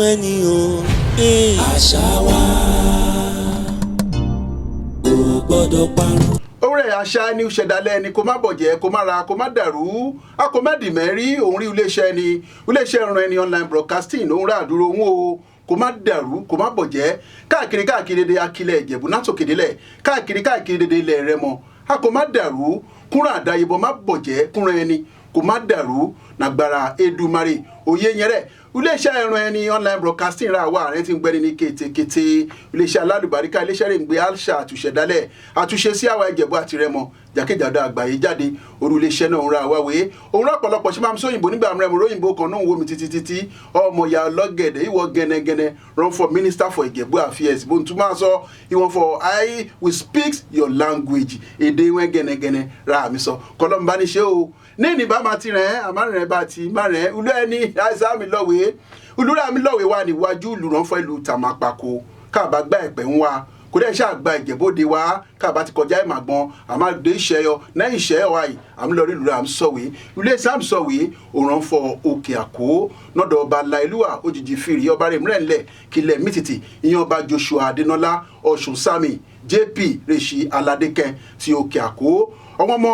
Ẹni o. Àṣà wa kò gbọ́dọ̀ parun. Òwúrẹ̀ àṣà ẹni ṣẹ̀dálẹ̀ ẹni kó má bọ̀jẹ́, kó má ra, kó má dàrú, a kò má dìmẹ́rí. Òun rí iléeṣẹ́ ẹni, iléeṣẹ́ ìran ẹni online broadcasting, òun rà dúró òun o, kó má dàrú, kó má bọ̀jẹ́, káàkiri káàkiri dédé akilẹ̀ Ìjẹ̀bú nátòkèdélẹ̀, káàkiri káàkiri dédé ilẹ̀ Rẹ́mọ, a kò má dàrú, kúnra àdáyébọ̀ má bọ̀jẹ́, kúnra ẹni kó má dàrú nàgbára Èdùmàrè. Òye yẹn rẹ̀, iléeṣẹ́ ẹran ẹni online broadcasting ra wà rẹ̀ ti ń gbẹ́ni ní kétékété. Iléeṣẹ́ alálùbáríkà, iléeṣẹ́ rẹ̀ ń gbé àṣà àtúnṣe-dálẹ̀ àtúnṣe sí àwa Ìjẹ̀bú àti Rẹ́mọ jákèjádò àgbáyé jáde. Orí iléeṣẹ́ náà ń ra wá wé òun rà pọ̀lọpọ̀ ṣe máa ń sóyìnbó nígbà mìíràn. Róyìnbó kan náà ń wo mi títí títí. Ọmọ ìyá ọlọ́gẹ̀dẹ̀ ìwọ gẹ́nẹ́gẹ́nẹ́ run for minister for Ìjẹ̀bú affairs, bó ń tún máa sọ ìwọ̀n for I will speak your language, èdè wọn gẹ́nẹ́gẹ́nẹ́ ra mi sọ kọlọ́mbà ní ṣe o ní ìní bá máa ti rẹ̀ àmárìnrìn bá ti má rẹ̀ ulú ẹni àìsàn mi lọ́wẹ́ olúra mi lọ́wẹ́ wà níwájú ìlú ránfọ́ ìlú Tàmàpàkò káàbá gbá ẹ̀pẹ̀ ń wá kò dẹ́ ṣáà gba Ìjẹ̀bóde wá káàbá ti kọjá ìmàgbọ́n àmàdé ìṣẹ́yọ náà ìṣẹ́yọ àyè àmúlọrí ìlú rà ń sọ̀wé ilé ìsàm sọ̀wé òrànfọ̀ Òkè Àkó nọ́dọ̀ ọba Láìlúwà òjijì fìrí ọba rẹ̀ mìíràn ńlẹ̀ kílẹ̀ mítìtì ìyẹn ọba Joshua Adénọlá Ọ̀ṣun Sami JP Rèṣì Aládékẹ́ ti Òkè Àkó, ọmọ ọmọ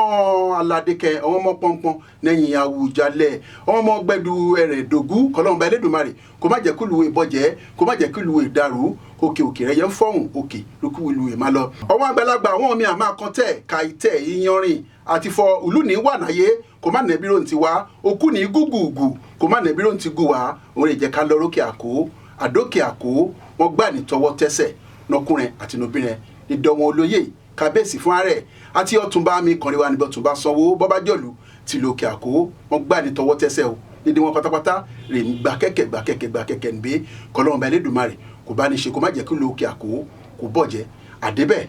Aládékẹ́, ọmọ ọmọ pọ́npọ́n lẹ́yìn Àwùjalẹ̀, ọmọ ọmọ gbẹdu ẹrẹ̀dógún. Kọlọ́mọba Elédùmarè kó má jẹ́ kúlù ìbọ̀jẹ́, kó má jẹ́ kúlù ìdàrú. Òkè òkè rẹ̀ yẹn ń fọ̀hùn òkè lókù ìlú ìmá lọ. Ọwọ́ àgbàlagbà àwọn mi àmà kan tẹ̀ ka ìtẹ̀ ìyanrìn àti fọ ìlú ní wà náyé kó má nẹ̀bí rò ń ti wá òkú ní gúgùgù kó má nẹ̀bí rò ń ti gù wá. Òun lè jẹ́ ká lọ rókè Àkó àdókè Àkó. Wọ́n gbà ní tọwọ́ tẹsẹ̀ nọkùnrin àti nobìnrin ìdọ̀wọ̀n olóyè kábíyèsí fún ààrẹ àti ọ̀túnba mi kànrí wa níbi ọ̀túnba sanwó bọ́bájọ́lù tìlú Òkè Àkó. Wọ́n gbà ní tọwọ́ tẹsẹ̀ o dídí wọn pátápátá rè ń gba kẹ̀kẹ́ gba kẹ̀kẹ́ gba kẹ̀kẹ́ níbí. Kọlọ́run bá Elédùmarè kò bá ní ṣe kó má jẹ́ kí ìlú Òkè Àkó kò bọ̀jẹ́ àdébẹ̀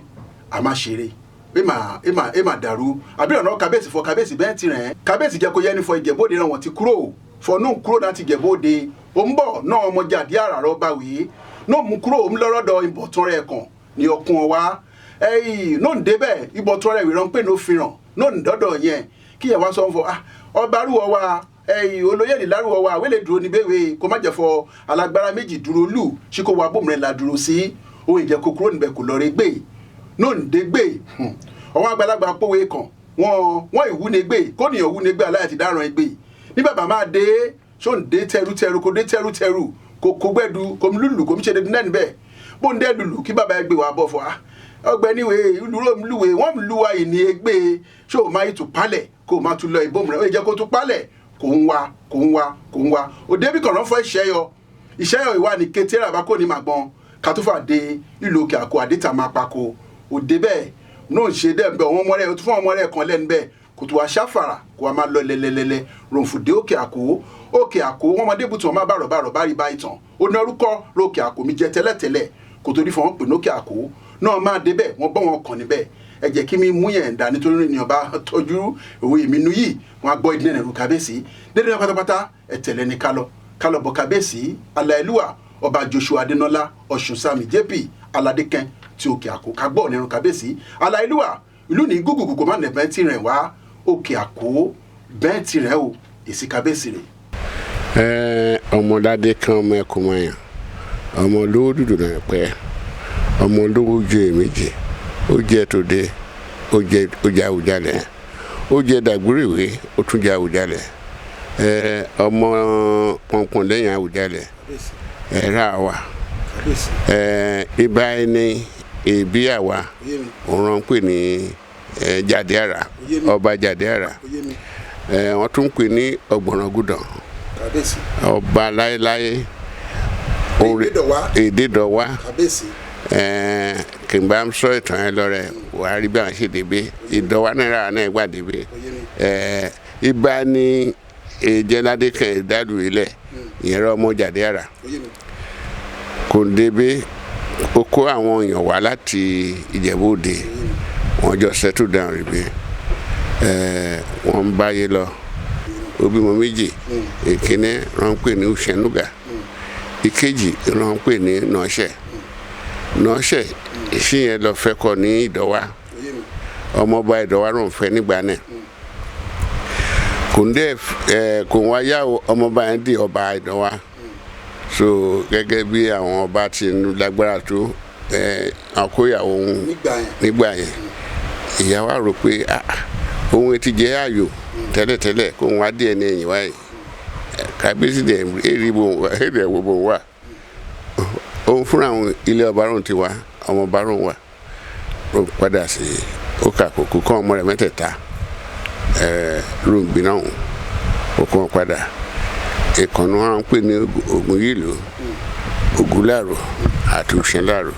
a má ṣeré ẹ má dàrú. Àbí ọ̀nà kábíyèsí fọ kábíyèsí bẹ́ẹ̀ ti rẹ̀ kábíyèsí jẹ́ kó yẹ ní fọ Ìjẹ̀bú-Òde rẹ̀ wọ́n ti kúrò fọ náà kúrò láti Ìjẹ̀bú-Òde ó ń bọ̀ náà ọmọ jáde àràrọ̀ bá wí náà mú kúrò ń lọ́rọ́dọ̀ ìbọ̀tún rẹ̀ kàn ní ọkùn ọwa ẹyìn náà ń débẹ̀ ìbọ̀tún rẹ̀ ìran pé ní ó fi hàn náà ń dọ́dọ̀ yẹn kí yẹn wá sọ fọ ọba rúwọ wa ẹyìn olóyè nílárúwọ wa wẹ́lẹ̀ dúró ní bẹ́ẹ̀ kó má jẹ́ fọ alágbára méjì dúró lù ṣé kó wa bòmìnira la dúró sí ohun ìjẹ́ kó kúrò níbẹ̀ kó lọ rí gbé náà ń dé gbé. Ọwọ́n àgbàlagbà pòwe kan wọ́n ìwúne gbé kóníyàn wúne gbé aláyà ti dáràn gbé ní bàbá máa dé ṣó ń dé tẹrútẹrú kó dé tẹrútẹrú kó kó gbẹ́du kó lùlù kó ṣe dédé náà níbẹ̀ bó ń dẹ́ lùlù kí bàbá ẹ gbé wa bọ̀ fọ́ a ọgbẹ́ni wèé ìlúró lùwèé wọ́n lù wá ìní ẹgbẹ́ ṣó o máa yìí tún palẹ̀ kó o máa tún lọ ìbomú rẹ̀ ó yẹ jẹ́ kó tún palẹ̀ kó ń wá kó ń wá kó ń wá òdebí kọ̀ọ̀rọ̀ fọ́ ìṣẹ́yọ ìṣẹ́yọ ìwà ní kété ràbá kò ní màgbọ́n kàtúfà dé ìlú Òkè Àkó àdéta máa pako òde bẹ́ẹ̀ náà ń ṣe dẹ́ bẹ́ẹ̀ ọmọ rẹ̀ fún ọmọ rẹ̀ kan lẹ́nu bẹ́ẹ̀ kò tó wá ṣàfàrà kó wá máa lọ lẹ́lẹ́lẹ́lẹ́ ròǹfùdé Òkè Àkó. Òkè Àkó wọn ọmọdé bùtù wọn máa bá rọ̀bà rọ̀bà rí bá ìtàn ó ní orúkọ rókè Àkó mi jẹ tẹ́lẹ̀tẹ́lẹ̀ kò tó rí fún wọn pè nókè Àkó náà máa débẹ̀ wọ́n bọ́ wọn kàn níbẹ̀. Ẹ jẹ́ kí mi mú yẹn dá nítorí ènìyàn bá tọ́jú òwe ìmínú yìí wọn á gbọ́ ìdílé ẹ̀rù kábíyèsí dédé náà pátápátá. Ẹ tẹ̀lé ní kálọ̀ kálọ̀ bọ̀ kábíyèsí aláìlúwà ọba Joshua Adénọlá Ọ̀ṣun Sami JP Aládékẹ́ tí Òkè Àkó ká gbọ́ nínú kábíyèsí aláìlúwà ìlú ní gúgùgù kò má nẹ̀ bẹ́ẹ̀ ti rẹ̀ wá Òkè Àkó bẹ́ẹ̀ ti rẹ̀ o èsì kábíyèsí rẹ̀. Ọmọládé kan ọmọ ẹkùn mọyàn ọmọ olówó dúdú náà pẹ́ ọmọ olówó ju èméjì ó jẹ tòde ó jẹ ó jẹ Àwùjalẹ̀ ó jẹ Dàgbúrèwé ó tún jẹ Àwùjalẹ̀ ọmọ pọnpọn lẹ́yìn Àwùjalẹ̀ ẹ rà wá ibà ẹni ìbí àwa òun rán pè ní Jàdíàrà ọba Jàdíàrà wọ́n tún pè ní Ọ̀gbọ̀nràngúdàn ọba láéláé Èdèdọ̀wá kì n bá ń sọ ìtàn yẹn lọ́rẹ̀ wàá rí bí àwọn ṣe débé ìdọ̀wá náírà náà gbà débé ibà ní ìjẹ́ládé kan ìdálù ilẹ̀ ìyẹn rẹ ọmọ Jàdíàrà kò débé ó kó àwọn èèyàn wá láti Ìjẹ̀bú-Òde wọ́n jọ settle down rí bí wọ́n ń báyé lọ. Ó bímọ méjì, ìkíní wọ́n ń pè ní Ushenuga, ìkejì wọ́n ń pè ní Nọ́ọ̀ṣẹ̀. Nọ́ọ̀ṣẹ̀ ìṣí yẹn lọ fẹ́ kọ ní Ìdọ̀wá, ọmọọba Ìdọ̀wá ló ń fẹ́ nígbà náà kò ń dẹ́ ẹ kò ń wá yá ọmọọba yẹn di ọba Ìdọ̀wá. So gẹ́gẹ́ bí àwọn ọba ti ń lágbára tó, àkóyàwó òun nígbà yẹn. Nígbà yẹn, ìyá wa rò pé, ah, òun ti jẹ́ ààyò tẹ́lẹ̀tẹ́lẹ̀, kó òun wá díẹ̀ ní ẹ̀yìn wáyé. Kábíyèsí dẹ̀ èrì bò èrì ẹ̀wò bò wà, òun fúnra òun ilé ọba ròun ti wá, ọmọ ọba ròun wà. Ó padà sí ó kà kókó kọ́ ọmọ rẹ̀ mẹ́tẹ̀ẹ̀ta ròǹgbìn náà, ó kọ́ wọn padà. Ìkànnì wọn ń pè ní Ògúnyìlú, Ògúnláàrò àti Òṣèláàrò.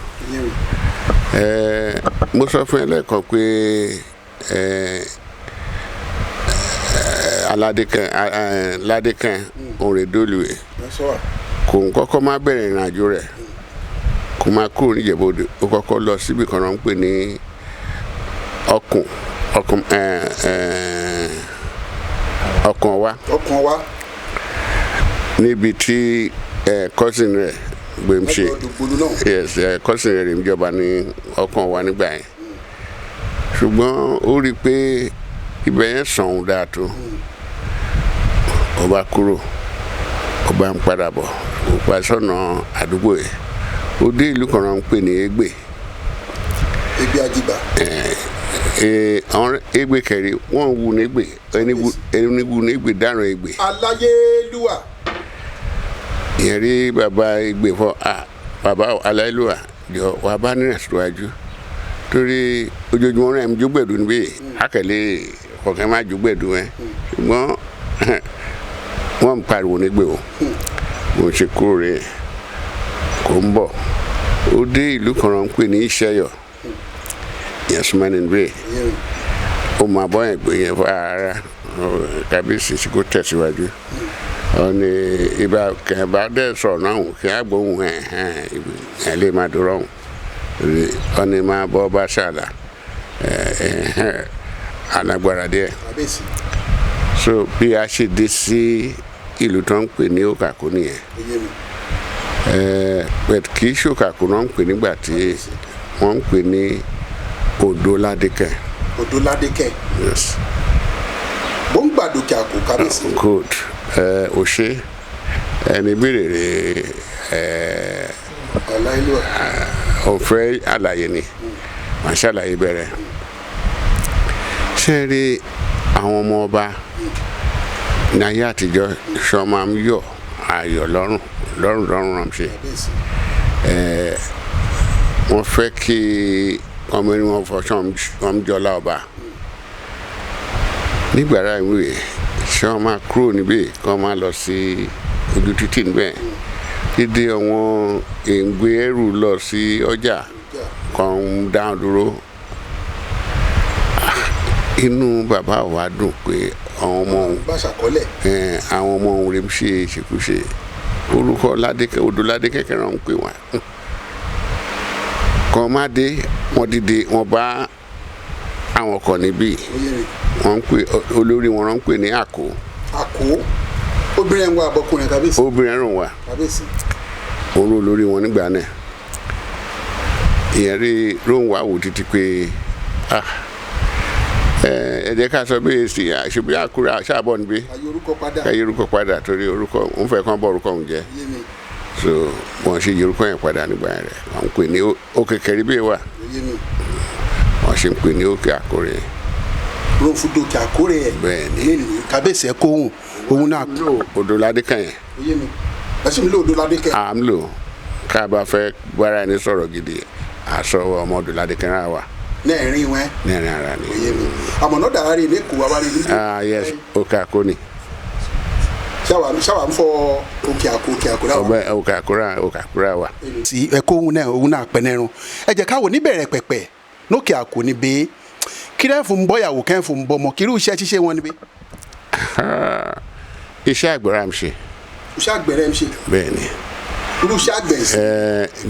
Mo sọ fún ẹ lẹ́ẹ̀kan pé Aládékàn, Ládékàn Òrèdólùwẹ̀ kò ń kọ́kọ́ má bẹ̀rẹ̀ ìrìnàjò rẹ̀, kò máa kúrò níjẹ̀bọ́dọ̀. Ó kọ́kọ́ lọ síbi kan náà ń pè ní ọkùn ọkùn ọkàn wa. Ọkàn wa. Níbi tí cousin rẹ̀ gbèmṣe. Yes, cousin rẹ̀ ń jọba ní ọkàn wa nígbà yẹn, ṣùgbọ́n ó rí i pé ibẹ̀ yẹn sàn òun dáa tó. Ó bá kúrò, ó bá ń padà bọ̀, ó pa sọ́nà àdúgbò yẹn, ó dé ìlú kan náà ń pè ní Égbè. Égbè Àjìgbà. Égbè kẹrì wọ́n ń wu ní Égbè, ẹni wu ní Égbè dáràn Égbè. Aláyélúwà. Ìyẹn rí bàbá Égbè fọ, ah, bàbá aláyélúwà, jọ wà bá nínú ẹ̀sìwájú, torí ojoojúmọ́ rẹ̀ ń jógbẹ̀dù níbí akẹ́lẹ́ kọ̀ọ̀kan máa jógbẹ̀dù ẹ̀, ṣùgbọ́n wọ́n ń pariwo nígbè o. Mo ṣe kúrò rẹ̀, kò ń bọ̀, ó dé ìlú kan náà ń pè ní Ìṣẹ́yọ̀, yẹn súnmọ́ ní bẹ́ẹ̀. Ó máa bọ́ yẹn gbé yẹn fún ara kábíyèsí tí kò tẹ̀síwájú. Ó ní ibà kẹ̀bá dẹ̀ sọ̀rọ̀ náà kí á gbóhùn ẹ̀ ẹ̀ lè máa dúró ọ̀hún. Ó ní máa bọ́ bá ṣàlà alágbára díẹ̀. So bí a ṣe dé sí ìlú tó ń pè ní Òkàkó nìyẹn. But kì í ṣòkàkó náà ń pè nígbà tí wọ́n ń pè ní Odòládékẹ́. Odòládékẹ́. Yes. Bó ń gbàdókè àkó, kábíyèsí. Good. Ò ṣe ẹni béèrè rè. Ọ̀fẹ́ àlàyé ni màá ṣàlàyé bẹ̀rẹ̀. Ṣé rí àwọn ọmọ ọba ní ayé àtijọ́, ṣọ máa ń yọ ayọ̀ lọ́rùn lọ́rùn lọ́rùn rán ṣe? Wọ́n fẹ́ kí ọmọ ẹni wọn fọ ṣọ́n jọlá ọba nígbàrá ìwé, ṣé wọ́n máa kúrò níbí kí wọ́n máa lọ sí ojú títì níbẹ̀ dídé àwọn èǹgbé ẹrù lọ sí ọjà kan ń dáhùn dúró. Inú bàbá wa dùn pé àwọn ọmọ òun, àwọn ọmọ òun rẹ̀ ń ṣe ìṣekúṣe. Orúkọ Ládékẹ́, Odòládékẹ́ kẹrẹ ń pè wá kọ́ má dé. Wọ́n dìde, wọ́n bá àwọn ọkọ̀ níbí, wọ́n ń pè olórí wọn, wọ́n ń pè ní Àkó. Àkó, obìnrin ẹ̀ ń wá abọ́kùnrin, kábíyèsí? Obìnrin ẹ̀rùn wà. Kábíyèsí. Òun olórí wọn nígbà náà. Ìyẹn rí róhùn wá wò títí pé, ah, ẹ jẹ́ ká sọ bí èsì àṣebí àkúrẹ́ àṣàbọ̀ níbí. Ayé orúkọ padà. Káyé orúkọ padà, torí orúkọ òun fẹ́ kán bọ́ orúkọ òun jẹ́. So wọ́n ṣe yí orúkọ yẹn padà nígbà yẹn rẹ̀, wọ́n ń pè ní Òkè Kẹrìbí wà, wọ́n ṣe ń pè ní Òkè Àkórè. Ròfúdòkè Àkórè ẹ̀. Bẹ́ẹ̀ ni. Kábíyèsí, ẹ kóhùn òun náà. Odòládékẹ́ yẹn. Ẹ sì ń lo Odòládékẹ́. À ń lò ká bá fẹ́ gbára ẹni sọ̀rọ̀ gidi, àṣọ ọmọ Odòládékẹ́ rà wà. Ní ẹ̀rín wẹ́n. Ní ẹ̀rín ara ni. Àmọ́ náà dàrá rí ní kò wá wá rí níbí. Ah yes, Òkè Àkó ni. Ṣáwa ń fọ Òkè Àkó, Òkè Àkó rà wá. Ọbẹ̀ Òkè Àkó rà, Òkè Àkó rà wà. Sí ẹ kó òun náà, òun náà pẹ̀nẹ́rún. Ẹ jẹ́ káwọ́ níbẹ̀rẹ̀ pẹ̀pẹ̀ lókè Àkó níbí, kírẹ́fù ń bọ́yàwó, kẹ́fù ń bọ́mọ, kírú iṣẹ́ ṣíṣe wọn níbí. Iṣẹ́ àgbẹ̀rẹ̀ à ń ṣe. Iṣẹ́ àgbẹ̀rẹ̀ ń ṣe. Bẹ́ẹ̀ ni. Irú iṣẹ́ àgbẹ̀ sí.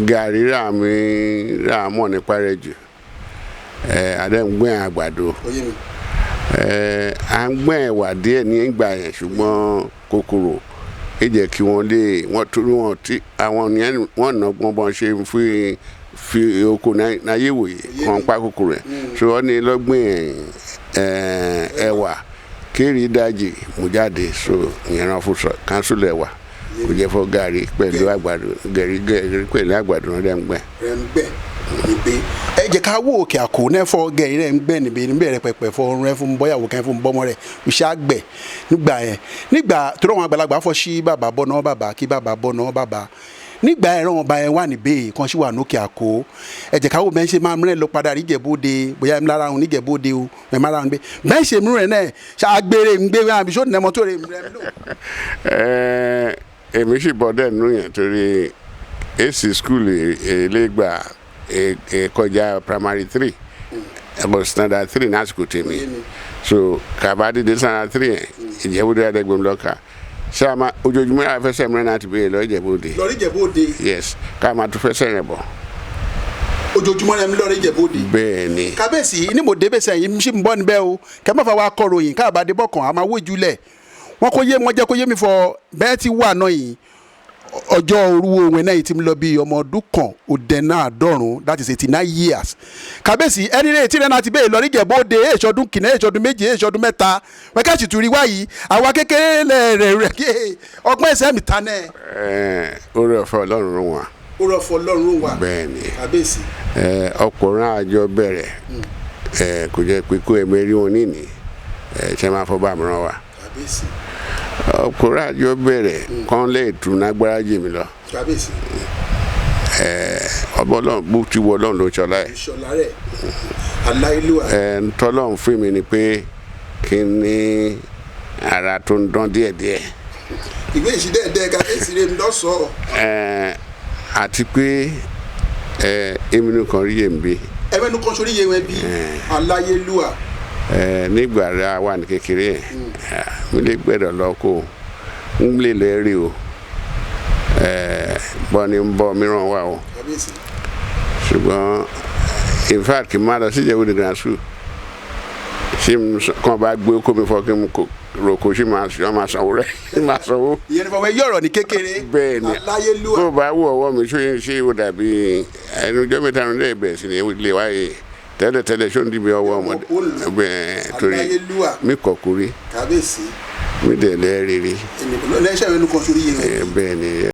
Gàrí rà mí rà mọ̀ nípa rẹ̀ jù, adé ń gbẹ́ àgbàdo, à ń gbẹ́ ẹ̀wà díẹ̀ ní ìgbà yẹn, ṣùgbọ́n kòkòrò ẹ jẹ́ kí wọ́n lè wọ́n torí wọn tí àwọn yẹn wọ́n nà gbọ́n bọ́n ṣe fi fi oko náyé wòye kàn pa kòkòrò yẹn. So wọ́n ní lọ́gbìn ẹ̀wà kéré dájì mú jáde, so ìyẹn náà fún sọ kánsùlù ẹ̀wà Ó jẹ́ fọ́ gàrí pẹ̀lú àgbàdo, gẹ̀rí gẹ̀rí pẹ̀lú àgbàdo náà dẹ̀ ń gbẹ̀. Rẹ̀ ń gbẹ̀ níbẹ̀. Ẹ jẹ́ ká wò òkè àkó náà fọ gẹ̀rí rẹ̀ ń gbẹ̀ níbẹ̀ níbẹ̀ rẹ̀ pẹ̀pẹ̀ fọ ọrùn rẹ̀ fún bọ́yàwó kẹ́ fún bọ́mọ rẹ̀ iṣẹ́ àgbẹ̀ nígbà yẹn. Nígbà tó rọ̀ wọn àgbàlagbà fọ sí bàbá bọ́ náà bàbá kí bàbá bọ́ náà bàbá nígbà ẹ̀rọ wọn bá yẹn wà níbẹ̀ kan sí wà nókè àkó. Ẹ jẹ́ ká wò bẹ́ẹ̀ ṣe máa mìíràn lọ padà rí Ìjẹ̀bú-Òde, bóyá ẹ̀ ń lára òun ní Ìjẹ̀bú-Òde o, ẹ̀ máa lára òun bẹ́ẹ̀ bẹ́ẹ̀ ṣe mìíràn náà ṣàgbére ń gbé àbí ṣó nẹ́mọ́ tó rè mìíràn lò. Èmi sì bọ́ dẹ̀ nù yẹn torí èsì skul elégbà kọjá primary three ẹ̀bọ̀ standard three ní àsìkò tèmi, so kàbá dídé standard three yẹn, Ìjẹ̀bú-Òde àdẹ́gbẹ̀mí lọ́ka ṣáà ojoojúmọ́ yàrá fẹsẹ̀ mìíràn láti béèrè lọ Ìjẹ̀bú-Òde. Lọ rí Ìjẹ̀bú-Òde. Yes, ká máa tún fẹsẹ̀ rìn bọ̀. Ojoojúmọ́ rẹ̀ ń lọ rí Ìjẹ̀bú-Òde. Bẹ́ẹ̀ ni. Kábíyèsí ní mo débẹ̀ sẹ́yìn ṣì ń bọ́ níbẹ̀ o, kẹ́ mọ́fà wa kọ̀ròyìn káàbàdé bọ̀kàn àmọ́ owó ìjúlẹ̀ wọn kò yé wọn jẹ́ kó yé mi fọ bẹ́ẹ̀ ti wà náà yìí ọjọ́ orúwo òwe náà yìí ti ń lọ bí ọmọ ọdún kan òdẹ́nàádọ́rùn, that is 89 years. Kábíyèsí, ẹni rẹ̀ tí rẹ̀ náà ti bẹ́ẹ̀ lọ rí Ìjẹ̀bú-Òde èèṣọdún kìnní, èèṣọdún méje, èèṣọdún mẹ́ta wẹ́kẹ́ sì tún rí wáyìí àwa kékeré lẹ̀ rẹ̀ rẹ̀ kí ọgbọ́n ẹ̀sẹ̀ mi ta náà. Oore ọ̀fẹ́ Ọlọ́run rún wa. Ó rọ̀ fọ Ọlọ́run wa. Bẹ́ẹ̀ ni. Kábíyèsí. Ọkùnrin àjọ bẹ̀rẹ̀ kò jẹ́ pé kó ẹ̀mí rí wọn níní ṣe máa fọ́ bá mìíràn wa. Kábíyèsí. Ọkùnrin àjọ bẹ̀rẹ̀ kán lè tún lágbára jì mí lọ. Kábíyèsí. Ọba Ọlọ́run bó ti wọ Ọlọ́run ló ṣọlá ẹ̀. Ìṣọ̀lá rẹ̀ aláìlúwa. Ntọ́lọ́run fún mi ni pé kí n ní ara tó ń dán díẹ̀díẹ̀. Ìwé ìṣídẹ̀ẹ́dẹ́ kábíyèsí rẹ̀ ń lọ́sọ̀ọ́. Àti pé èmi nìkan rí yèm bí. Ẹ̀mẹ́nu kan sórí yẹn bí aláyélúwà. Nígbà rẹ wà ní kékeré yẹn, mi lè gbẹ́dọ̀ lọ kó n lè lè rí o, bọ́ ni ń bọ́ mìíràn wà o. Kábíyèsí. Ṣùgbọ́n in fact kí n má lọ sí Ìjẹ̀bú-Òde grammar school, ṣé kàn bá gbé kó mi fọ kí n roko ṣé máa sanwó rẹ máa sanwó. Ìyẹn ní fọwọ́ yọ̀rọ̀ ní kékeré. Bẹ́ẹ̀ ni. Aláyélúwà. Bó bá wù ọwọ́ mi ṣó ṣe ó dàbí ẹnu ọjọ́ mẹ́ta ní ilé ìbẹ̀rẹ̀ sí ní ilé wáyé tẹ́lẹ̀ tẹ́lẹ̀ ṣó ń dìbò ọwọ́ ọmọdé bẹ́ẹ̀ torí Aláyélúwà. mi kọ̀ kúrí. Kábíyèsí. Mi dẹ̀ lẹ́ẹ̀rìírí. Lẹ́sẹ̀ ẹnu kan sórí yẹn. Bẹ́ẹ̀ ni.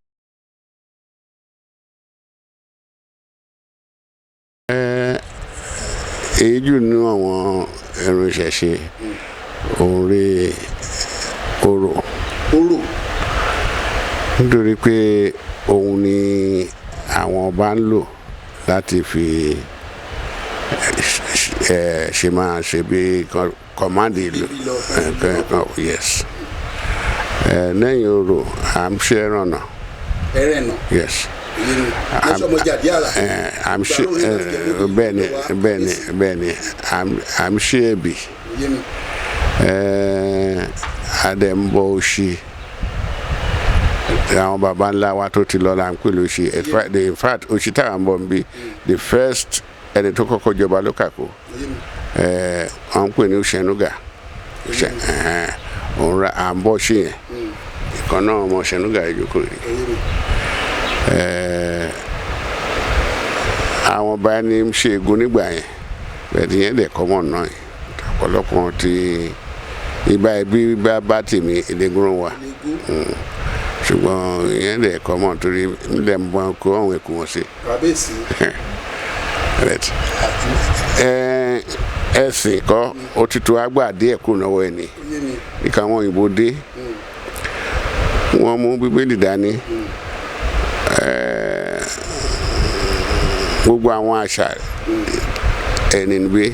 Èyí jù nínú àwọn ẹrù ìṣẹ̀ṣe òun rí orò. Orò. Nítorí pé òun ni àwọn ọba ń lò láti fi ṣe máa ṣe bí kọ̀mándì ìlú. Yes, lẹ́yìn orò à ń ṣe ẹ̀rànà. Ẹ̀rànà. Yes. À ń ṣe, bẹ́ẹ̀ ni, bẹ́ẹ̀ ni, bẹ́ẹ̀ ni, à ń ṣe ẹ̀bì, adẹ̀ǹbọ̀ òṣì, àwọn baba ńlá wa tó ti lọ la ń pè lóṣì. In fact òṣì táwọn bọ̀ ń bí, the first ẹni tó kọ́kọ́ jọba ló kàkó, wọ́n ń pè ní Òṣènúgà, òun ra à ń bọ̀ sí yẹn ìkan náà ọmọ Òṣènúgà ìjókòó rí. Àwọn bá ní ṣe egun nígbà yẹn bẹ́ẹ̀ ti yẹn dẹ̀ kọ́mọ̀ náà yẹn ọ̀pọ̀lọpọ̀ ti ibà ibi bá tèmi eléegun wa, ṣùgbọ́n ìyẹn dẹ̀ kọ́mọ̀ torí nílẹ̀ ń bọ́n kó àwọn èkó wọn sí. Kábíyèsí. Ẹ̀sìn kọ́ òtútù àgbà díẹ̀ kúrò lọ́wọ́ ẹ̀ ní ìka àwọn òyìnbó dé, wọ́n mú bíbélì dání, gbogbo àwọn àṣà ẹni níbí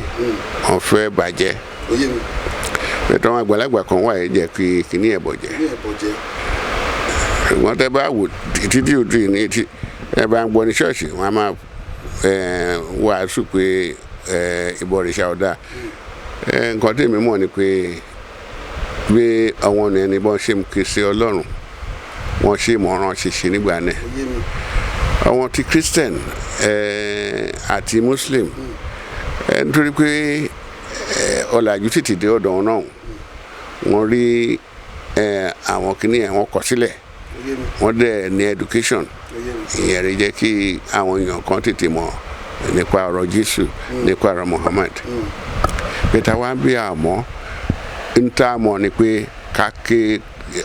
wọ́n fẹ́ bàjẹ́, bẹ́ẹ̀ àwọn àgbàlagbà kan wà yẹn jẹ́ kí kíní ẹ̀ bọ̀jẹ́, ṣùgbọ́n tẹ́ bá wò títí òtún yìí ní tí ẹ bá ń gbọ́ ní ṣọ́ọ̀ṣì, wọ́n á máa wàásù pé ìbọ̀rìṣà ọ̀dà. Nǹkan tèmi mọ̀ ni pé bí àwọn ọ̀nà ẹni bọ́n ṣe ń ké sí Ọlọ́run, wọ́n ṣe ìmọ̀ràn ṣiṣẹ́ nígbà náà, àwọn ti Christian àti Muslim, nítorí pé ọ̀làjú tètè dé ọ̀dọ̀ wọn náà, wọ́n rí àwọn kìíní ẹ̀ wọ́n kọ sílẹ̀, wọ́n dẹ̀ ní education ìyẹn rí jẹ́ kí àwọn èèyàn kan tètè mọ̀ nípa ọ̀rọ̀ Jésù, nípa ọ̀rọ̀ Muhammad. Peter wá bí àmọ́ ń tá a mọ̀ ni pé ká ké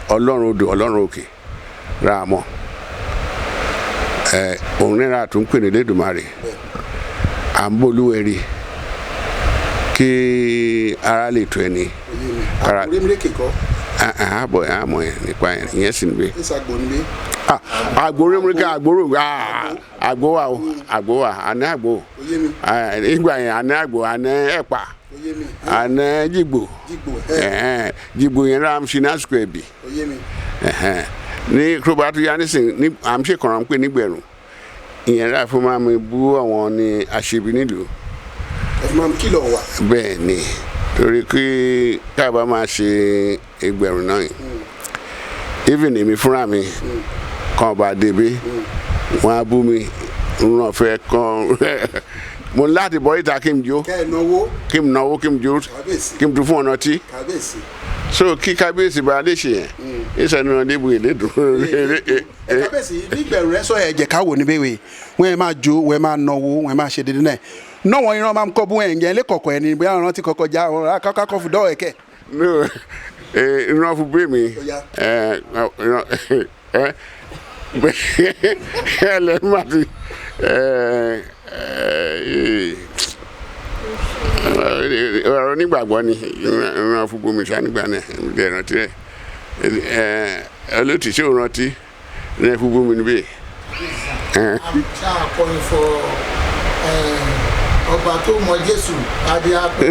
Ọlọ́run odò, Ọlọ́run òkè. ra mọ̀ ẹ òun náírà tún pè ní Elédùmarè à ń bolúwẹ̀rí kí ara lè tó ẹni. Àkùrẹ́mìrèkè kọ́. Àbọ̀ àmọ̀ yẹn nípa yẹn ìyẹn sì níbẹ̀. Ìsàgbò níbẹ̀. Àgbòrèmìrèkè àgbòrò àgbò wa o àgbò wa àná àgbò ìgbà yẹn àná àgbò àná ẹ̀pà àná jìgbò jìgbò yẹn rà ṣe ní àsìkò ẹ̀bì ní kúròbá tó yá nísìn ní à ń ṣèkànnà pé nígbẹ̀rún ìyẹn rà fún máa mi bú àwọn ní àṣebi nílùú. Ẹ fi máa kìlọ̀ wà. Bẹ́ẹ̀ ni, torí kí káàbá máa ṣe ẹgbẹ̀rún náà yìí even èmi fúnra mi kàn bá débi wọn á bú mi n náà fẹ́ kàn mo ní láti bọ́ ìta kí n jó kí n náwó kí n jó kí n dún fún ọ̀nà tí so kí kábíyèsí bá lè ṣe yẹn ìsẹ̀nu náà lébu èlédùn. Kábíyèsí nígbẹ̀rún rẹ sọ ẹ̀ jẹ́ ká wò níbẹ̀ wẹ̀ wọ́n ẹ̀ máa jó wọ́n ẹ̀ máa náwó wọ́n ẹ̀ máa ṣe dédé náà náà wọ́n ìran máa ń kọ́ bú ẹ̀ ń yẹn lẹ́kọ̀ọ̀kọ̀ ẹ̀ ní bóyá ọ̀ràn ti kọ́kọ́ já ọ̀ràn akọ́kọ́ fún dọ́ọ̀ ẹ̀kẹ́. No, ìran fún bẹ́ẹ̀ mi ẹ lẹ́ má ti ọ̀rọ̀ onígbàgbọ́ ni ìran fún bomi sá nígbà náà ẹ̀ rántí rẹ̀ olóòtú ṣé o rántí ìran fún bomi níbẹ̀. Ṣáà kọrin fọ ọba tó mọ Jésù adé apẹ.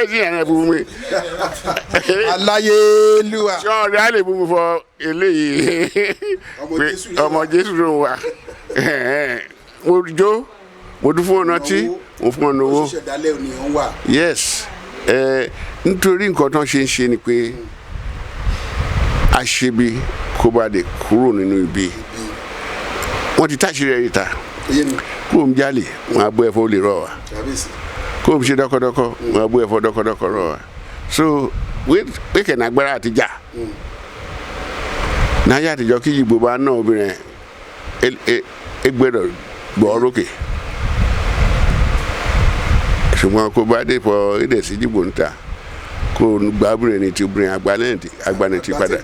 Ẹ sì yàrá fún mi. Aláyélúwà. Ṣé ọ̀rẹ́ á lè bú mi fọ eléyìí ọmọ Jésù ló ń wà. Mo jó mo dún fún ọ̀nà tí mo fún ọ̀nà owó. Yes, nítorí nǹkan tó ń ṣe ń ṣe ni pé àṣebi kó bá lè kúrò nínú ibi wọ́n ti táṣìírí ẹ̀ ìta kó o ń jalè wọn á bú ẹ̀fọ́ olè rọ̀ wá, kó o ń ṣe dọ́kọ́dọ́kọ́ wọn á bú ẹ̀fọ́ dọ́kọ́dọ́kọ́ rọ̀ wá. So wíkẹ̀ ní agbára àti jà náyà àtijọ́ kí ìgbò bá ná obìnrin ẹ gbẹ́dọ̀ gbọ́ rókè, ṣùgbọ́n kó bá dé fọ èdè sí jìbò ń ta kó o gba obìnrin ní ti obìnrin agbanẹ̀ ti padà.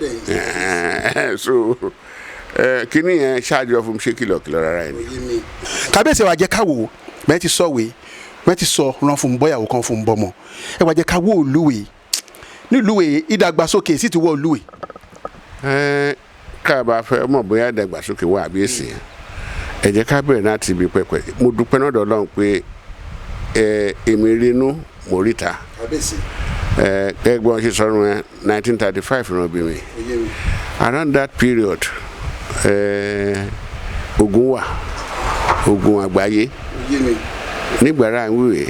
So kíní yẹn ṣáàjú ọ fún mi ṣe kìlọ̀kìlọ̀ rárá yẹn ni. Kábíyèsí wa jẹ́ ká wò bẹ́ẹ̀ ti sọ̀wé bẹ́ẹ̀ ti sọ ràn fún bọ́yàwó kan fún bọ́mọ ẹ wá jẹ́ ká wò olúwe nílùú ìdàgbàsókè sì ti wọ olúwe. Ká bá fẹ́ mọ̀ bóyá ìdàgbàsókè wà àbí èsì ẹ jẹ́ ká bẹ̀rẹ̀ láti ibi pẹpẹ. Mo dúpẹ́ náà dọ̀lọ́run pé èmi rinú mo ríta ẹgbọ́n ṣe sọ̀rọ̀ yẹn 1935 ràn bí mi around that period. Ogun wà, ogun àgbáyé nígbàrá ìwúwe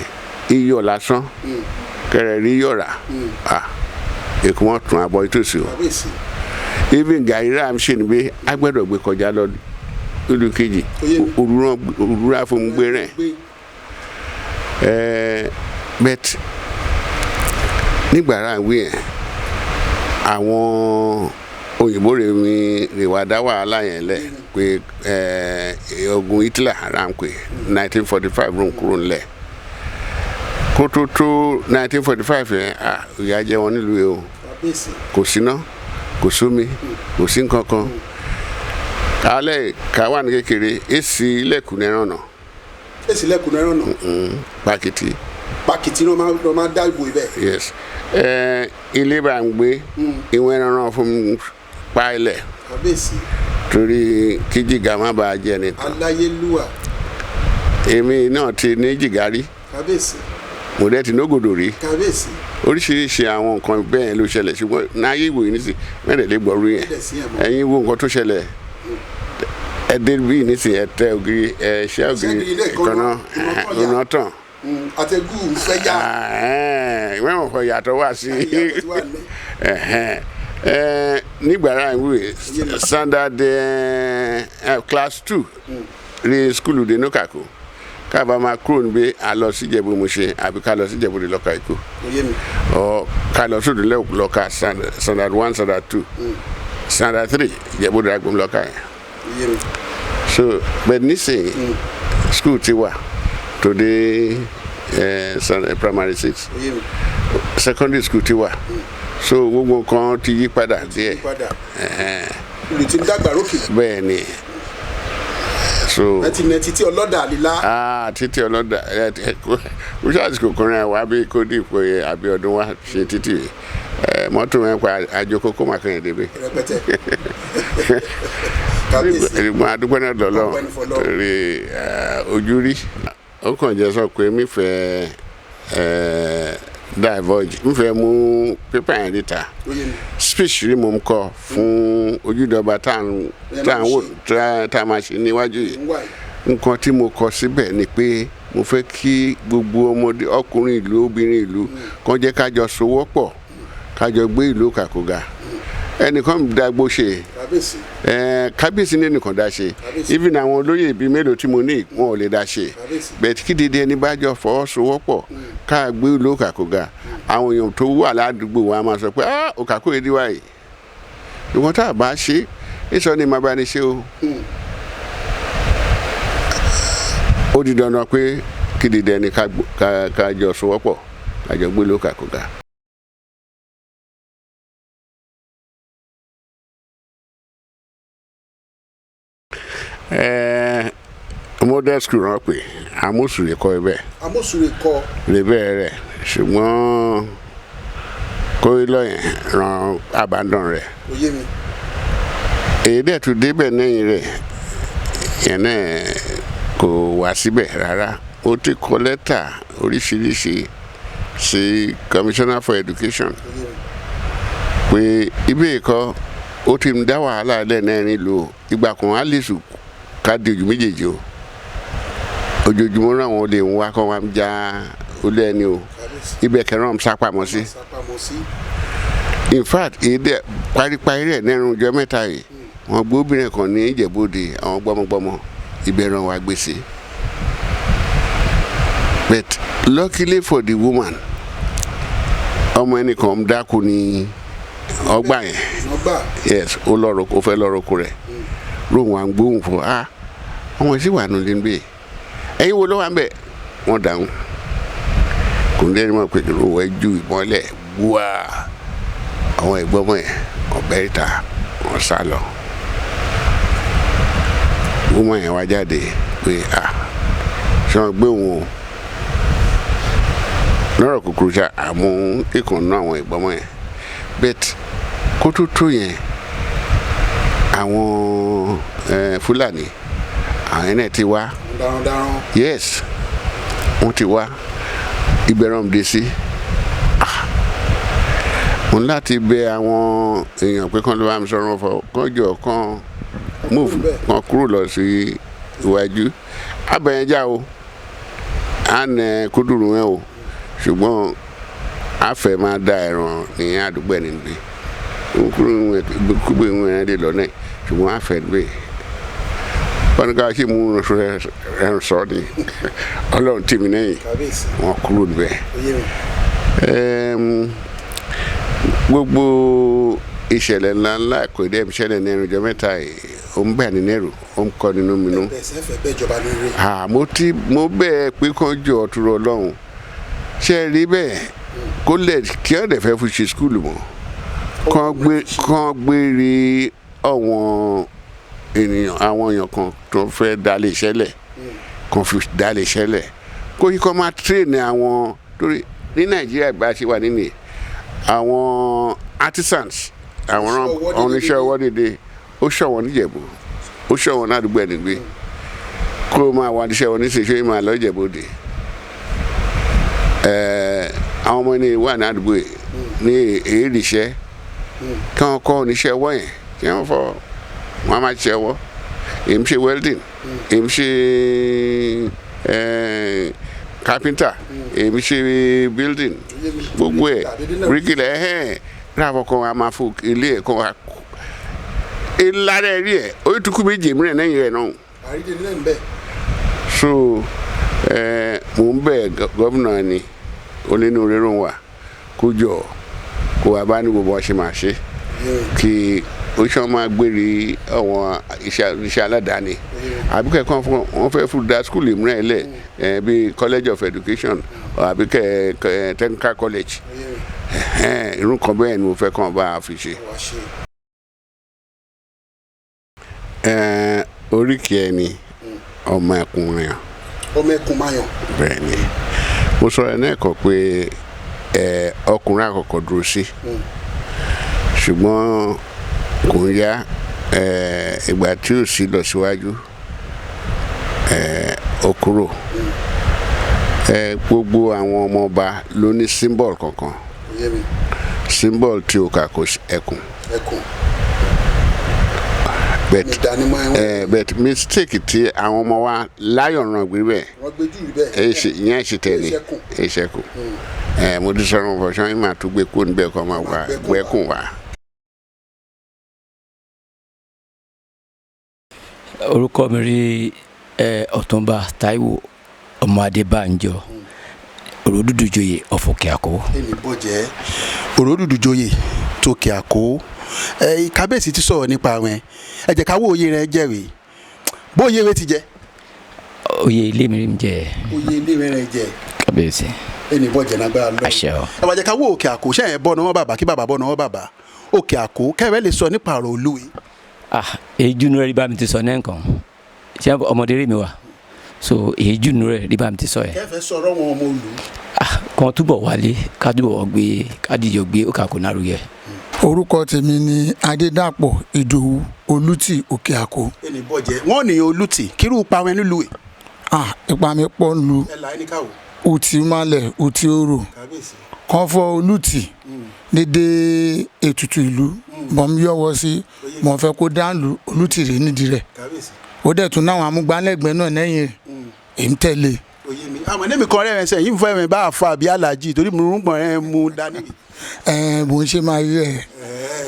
iyọ̀ lásán kẹrẹ rí iyọ̀ rà èkó wọn tún abọ́ ìtòsí o. Even gàrí rà ń ṣe ni pé agbẹ́dọ̀ gbé kọjá lọ lólu kejì òrùra fún mi gbé rẹ̀ bẹ́ẹ̀. Nígbàrá ìwé yẹn àwọn òyìnbó rè mi rè wá dá wàhálà yẹn lẹ pé ogun Hitler ráńpẹ́ 1945 rún kúrò ńlẹ̀ kó tó tó 1945 yẹn ìyà jẹ wọn nílùú yìí o, kò síná kò sómi kò sí nǹkan kan kálẹ̀ ká wà ní kékeré èsì ilẹ̀kùn ẹran náà. Èsì ilẹ̀kùn ẹran náà. Pàkìtì. Pàkìtì ló máa dá ìbò ibẹ̀. Yes, ilé bá ń gbé ìwọ̀n ẹran náà fún mi pa ilẹ̀. Kábíyèsí. Torí kí jìgá má bàa jẹ nìkan. Aláyélúwà. Èmi náà ti ní jìgá rí. Kábíyèsí. Mo dẹ́ ti nógòdò rí. Kábíyèsí. Oríṣiríṣi àwọn nǹkan bẹ́ẹ̀ ló ṣẹlẹ̀, ṣùgbọ́n náyé ìwòye nísì mẹ́rẹ̀ lè gbọ́rú yẹn. Ẹ̀yin wo nǹkan tó ṣẹlẹ̀ ẹ dé bí nísì ẹ tẹ ògiri ẹ ṣẹ́ ògiri ìkànnà ọ̀nà tán. Àtẹ̀gùn fẹ́ yá. Mẹ́wọ̀n fọ ìyàtọ̀ wá sí nígbàrá ìwé standard class 2 rí skulu de nukako káàbà máa kúrò níbi a lọ sí Ìjẹ̀bú Mùṣín àbí ká lọ sí Ìjẹ̀bú de lọ́ka Èkó ọ ká lọ sódò lọ́ka standard 1 standard 2 standard 3 Ìjẹ̀bú de agbóhùn lọ́ka yẹn. So but nísìnyí school ti wà tó dé primary 6, secondary school ti wà So gbogbo nǹkan ti yí padà díẹ̀. Padà ìlú ti ń dàgbà rókè. Bẹ́ẹ̀ ni, so 1990 tí ọlọ́dà àlìlá. Ah, títí ọlọ́dà ẹ ẹ kó ṣáàtì kò rìn wá bí kò dì pé Abíọ́dún wá ṣe títì ẹ mọ́tò yẹn pa àjòkó kó màkàn débẹ̀. Rẹpẹtẹ, kábíyèsí. Ìgbọ́n adúpẹ́ náà lọ́lọ́ Ọpẹ́ ní f'Ọlọ́run. Torí ojú rí ó kàn jẹ́ sọ pé mi fẹ́ divulge, mi fẹ́ mú pépà yẹn níta. Ó yé mi. Speech rí mo ń kọ fún ojúdọba tá à ń wò tá a máa ṣe níwájú yìí. Ń wà yìí. Nǹkan tí mo kọ síbẹ̀ ni pé mo fẹ́ kí gbogbo ọmọdé, ọkùnrin ìlú, obìnrin ìlú kan jẹ́ ká jọ sowọ́pọ̀, ká jọ gbé ìlú Kàkóga. Ẹnìkan dàgbò ṣe. Kábíyèsí. Kábíyèsí ní ẹnìkan dá ṣe. Kábíyèsí. Even àwọn olóyè bíi mélòó tí mo ní, wọn ò lè dá ṣe. Kábíyèsí. Bẹ́ẹ̀ kí dédé ẹni bá jọ fọwọ́sowọ́pọ̀ ká gbé ìlú Òkàkóga, àwọn èèyàn tó wà ládùúgbò wa máa sọ pé, "Ah, Òkàkó yìí wá yìí." Ìwọ́n tá a bá ṣe é sọ ni màá bá ní ṣe o. Ó di dandan pé kí dédé ẹni ká jọ sowọ́pọ̀, ká jọ gbé ìlú Òkàkóga. Model school rán pé amósùlè kọ́ ibẹ̀. Amósùrè kọ. Lè bẹ́ẹ̀ rẹ̀, ṣùgbọ́n kó lọ́yìn ran abandon rẹ̀. Ó yé mi. Èyí dẹ̀ tún débẹ̀ lẹ́yìn rẹ̀ yẹn náà kò wá síbẹ̀ rárá. Ó ti kọ lẹ́tà oríṣiríṣi sí Commissioner for Education Ó yé mi. pé ibẹ̀ kọ́ ó ti ń dá wàhálà lẹ́nà nílùú ìgbà kan á lè sùn ká di ojú méjèèjì o. Ojoojúmọ́ náà wọn lè ń wá kọ́ wa ń já olú ẹni o. Kábíyèsí. Ibẹ̀ kẹrán ń sápamọ́ sí. Sápamọ́ sí. In fact, èyí dẹ̀ paríparí rẹ̀ nẹ́rùn ọjọ́ 3 yìí, wọ́n gbé obìnrin kan ní Ìjẹ̀bú-Òde, àwọn gbọ́mọgbọ́mọ ibẹ̀ ràn wá gbèsè. But luckily for the woman, ọmọ ẹnìkan ń dákú ní ọgbà yẹn. Wọ́n gbà. Yes, ó lọ́rọ̀, ó fẹ́ lọ́rọ̀ kó rẹ̀ lóhùn à ń gbóhùn fún ah, àwọn sì wà nílé ń bẹ̀, ẹ̀yin wo ló wà ń bẹ̀? Wọ́n dáhùn kò ní ẹni mọ̀ pé òun ẹ̀ ju ìbọn lẹ̀ wá. Àwọn ẹ̀gbọ́n mọ̀ yẹn ọ̀bẹ ìta, wọ́n sá lọ. Woman yẹn wá jáde pé ah, ṣé wọ́n gbé òun o lọ́rọ̀ kúkúrú ṣá àmú ìkànnú àwọn ẹ̀gbọ́n mọ̀ yẹn. But kó tó tó yẹn, àwọn Fúlàní àwọn yẹn náà ti wá. Darandaran. Yes, wọ́n ti wá ìbẹ̀rẹ̀ dé sí. Ah, mo ní láti bẹ àwọn èèyàn pé kán ló bá mi sọ̀rọ̀ fọ kán jọ kán move kán kúrò lọ sí iwájú abẹ́yẹnjá o, à ń nẹ kúdùrú yẹn o, ṣùgbọ́n a fẹ́ máa da ẹ̀ràn ní àdúgbò ẹ̀ níbi kúrò kúgbé ìwọ̀n yẹn lè lọ náà, ṣùgbọ́n a fẹ́ gbé wọn ní ká ṣe mú ẹrù sọ ni Ọlọ́run tì mí lẹ́yìn. Kábíyèsí. Wọn kúrò níbẹ̀. Ó yé mi. Gbogbo ìṣẹ̀lẹ̀ ńláńlá kò dé ìṣẹ̀lẹ̀ ní ẹnujọ́ 3 yìí, ó ń bà ní lẹ́rù, ó ń kọ́ nínú mi nú. Bẹ́ẹ̀ sẹ́fẹ̀ bẹ́ẹ̀ jọba lóore. Ah, mo ti mo bẹ́ẹ̀ pé kán jọ ọ̀túnrọ̀ Ọlọ́run ṣe é rí bẹ́ẹ̀ kó lẹ̀ kí ọ̀ dẹ̀ fẹ́ fi ṣe school mọ́, kán gbé rí ọ̀wọ́n ènìyàn, àwọn èèyàn kan tó fẹ́ dalẹ̀ iṣẹ́ lẹ̀, kán fi dalẹ̀ iṣẹ́ lẹ̀, kó yí kán máa train àwọn, torí ní Nàìjíríà bá a ṣe wà nínú àwọn artisans, àwọn Oníṣẹ́ ọwọ́. oníṣẹ́ ọwọ́ dédé, ó ṣọ̀wọ́n níjẹ̀bú, ó ṣọ̀wọ́n ládùúgbò ẹ̀ nígbè kó o máa wà níṣẹ́ wọn níṣẹ́ ṣé máa lọ Ìjẹ̀bú Òde. Àwọn ọmọ ẹni wà ní àdúgbò yìí ní èédìṣẹ́ kí wọ́n kọ́ oníṣẹ́ ọwọ́ yẹn, kí wọ́n fọ wọ́n á máa ṣiṣẹ́ ọwọ́. Èmi ṣe welding, èmi ṣe carpenter, èmi ṣe building, gbogbo ẹ̀, bíríkìlà ẹ̀hẹ́n ráàbọ̀ kan a máa fò ilé ẹ̀ kan wa ìlànà ẹ̀rí ẹ̀ oyún méjì mìíràn lẹ́yìn rẹ̀ náà. Àrídìí náà ń bẹ. So mò ń bẹ̀ gómìnà ni onínú rírun wa kó jọ kó wá bá ní gbogbo ọṣẹ máa ṣe kí ó ṣe wọn máa gbére àwọn iṣẹ́ aládàáni àbí kẹ́kọ̀ọ́ fún wọn fẹ́ fún da school mìíràn lẹ̀ bíi College of Education àbí kẹ́ technical college. Ẹ̀hẹ́n, irú kan bẹ́ẹ̀ ni mo fẹ́ kàn bá a fi ṣe. Wá ṣe. Ẹ̀ẹ́n, oríkì ẹni ọmọ ẹkùn rìn. Ọmọ ẹkùn máa yàn. Bẹ́ẹ̀ ni mo sọ̀rọ̀ náà kọ́ pé ẹ ọkùnrin àkọ́kọ́ dúró sí, ṣùgbọ́n kò ń yá ẹ ìgbà tí ò sí lọ síwájú ẹ ó kúrò. Ẹ gbogbo àwọn ọmọọba ló ní symbol kankan. Òye mi. Symbol tí o kà kó ẹkùn. Ẹkùn. But ìdánimọ̀ ẹ̀wọ̀n. ẹ but mistake tí àwọn ọmọ wa láyọ̀ ràn gbé bẹ́ẹ̀. Wọ́n gbé jù rí bẹ́ẹ̀. Ẹ ṣe ìyẹn ṣe tẹ̀lé. Ìṣẹ́kùn. Ìṣẹ́kùn. Ẹ mo ti sọ̀rọ̀ fọṣọ yín máa tún gbé kó níbẹ̀ kọ́ máa wá gbẹ́kùn wá. Orúkọ mi rí ẹ Ọ̀túnba Táíwò ọmọ Adébánjọ, Òròdúdùjoyè of Òkè Àkó. Ẹnì bọ̀jẹ́ Òròdúdùjoyè tòkè Àkó. Ẹ kábíyèsí ti sọ̀rọ̀ nípa rẹ̀, ẹ jẹ́ ká wo òye rẹ̀ jẹ́rìí bóyè rẹ̀ ti jẹ́. Oyè ilé mi rí mi jẹ. Oyè ilé rẹ̀ jẹ́. Kábíyèsí. Ẹnì bọ̀jẹ́ nágbára lọ́wọ́. Àṣẹ o. Ẹ wá jẹ́ ká wo Òkè Àkó ṣẹ́yìn bọ́ náà bàbá kí bàbá bọ́ náà bàbá Òkè Àkó kẹ́rẹ́ lè sọ nípa ọ̀rọ̀ olúwe. Ah, èyí júnú rẹ rí bá mi ti sọ ní nǹkan ṣé ọmọdé rí mi wá, so èyí júnú rẹ rí bá mi ti sọ yẹn. Kẹfẹ sọ̀rọ̀ wọn ọmọ olú. Ah, kàn túbọ̀ wálé ká túbọ̀ gbé kádìjọ gbé Òkè Àkó nárugẹ. Orúkọ tèmi ni Adédàpọ̀ Ìdòwú Olùtì Òkè Àkó. Ẹnì bọ̀jẹ́ wọn ní olùtì kírú pa wọn nílùú ẹ̀. Ah, ipa mi pọ̀ ń lu. Ẹ là ẹni káwọ. Ùtì malẹ̀ ùtì orò. Kábíyèsí. Kan fọ Olùtì dédé ètùtù ìlú mọ̀ ń yọ̀wọ́ sí mọ̀ fẹ́ kó dáńlù Olùtì rè nídìí rẹ̀. Kábíyèsí. Ó dẹ̀ tún náwọn amúgbálẹ́gbẹ̀ẹ́ náà lẹ́yìn rẹ̀ èmi tẹ̀lé. Òye mi, àmọ́ ní mi kan rẹ̀ ẹsẹ̀ yìí ń fẹ́ mi bá a fa àbí alájì torí mo ń gbọ̀n rẹ̀ mú dání. Ẹ bò ń ṣe máa rí rẹ̀,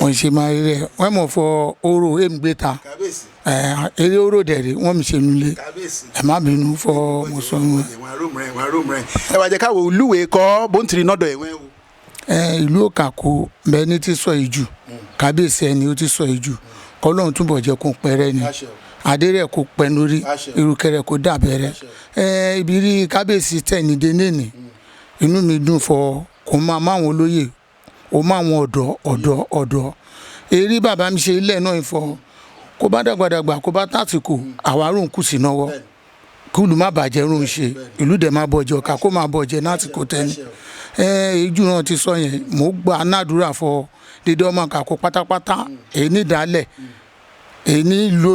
bò ń ṣe máa rí rẹ̀, wọ́n mọ̀ fọ oró èmi gbé ta. Kábíyèsí. Ẹ eré oró dẹ̀ rí wọ́n mi ṣe nulẹ̀. Kábíyèsí. Ẹ má bínú fọ mo sọ wọn. Ìwọ̀n aróòmù rẹ̀, ìwọ̀n aróòmù rẹ̀. Ẹ wá jẹ́ káwọ olúwe kọ́ bóńtìrì nọ́dọ̀ ẹ̀wọ̀n o. Ẹ ìlú Òkàkó bẹ́ẹ̀ ni ti sọ ìjù kábíyèsí ẹni ó ti sọ ìjù kọ́lọ́hún túbọ̀ jẹ́ kó pẹ́rẹ́ ni. Àṣẹ o. Adé rẹ̀ kó pẹ́ lórí. Àṣẹ. Irúkẹ́ rẹ̀ kó dàbẹ̀rẹ̀ ẹ ibi rí kábíyèsí tẹ̀yìn dé nìní inú mi dùn fọ kó máa máwọn olóyè ó máwọn ọ̀dọ́ ọ̀dọ́ ọ̀dọ́ eré bàbá mi ṣe ilẹ̀ náà fọ kó bá dàgbàdàgbà kó bá tàsìkò àwárò ń kù sí náwó kí ìlú má bàjẹ́ rún ṣe ìlú dẹ̀ má bọ̀jẹ̀ ọ̀ka kó má bọ̀jẹ̀ lásìkò tẹ́ni ẹ ìjú náà ti sọ yẹn mò ń gba anádùúrà fọ dídé ọmọ kàkó pátápátá èyí nídàálẹ̀ èyí nílò